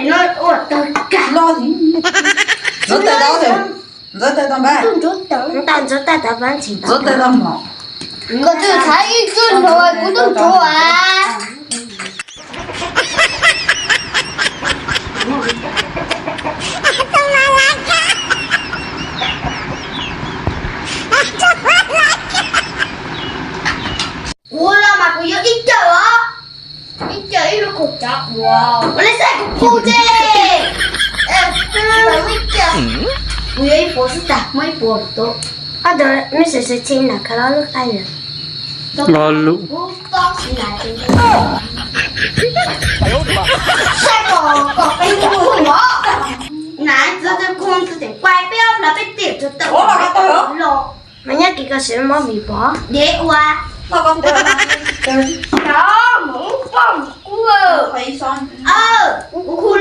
Ntxuav tes tau, ntxuav tes tau npab. Ntxuav tes tau mom. Koj twb txhav ib tug ntsuag kuv twb ntsuav. Kuv los mas kuv yuav ib cawm os. Ib cawm ib lub kaum tsav uas ua li xav kuv pum ces. Ib cawm, kuv yuav ib puas xwb tas, muab ib puas tuaj. Ob tug mej sawv sawv tsees na kha lo lub qaib lawm. Lo lus. Saib kom kom peb tus mus os. Nas txwv txwv kho txwv tseem kuaj peb ob plhaw peb tiam tsuag tawm los. Mas nyob kis koj sim mob vim pom dev ua. Cov mus poj mus kub. Kuv khu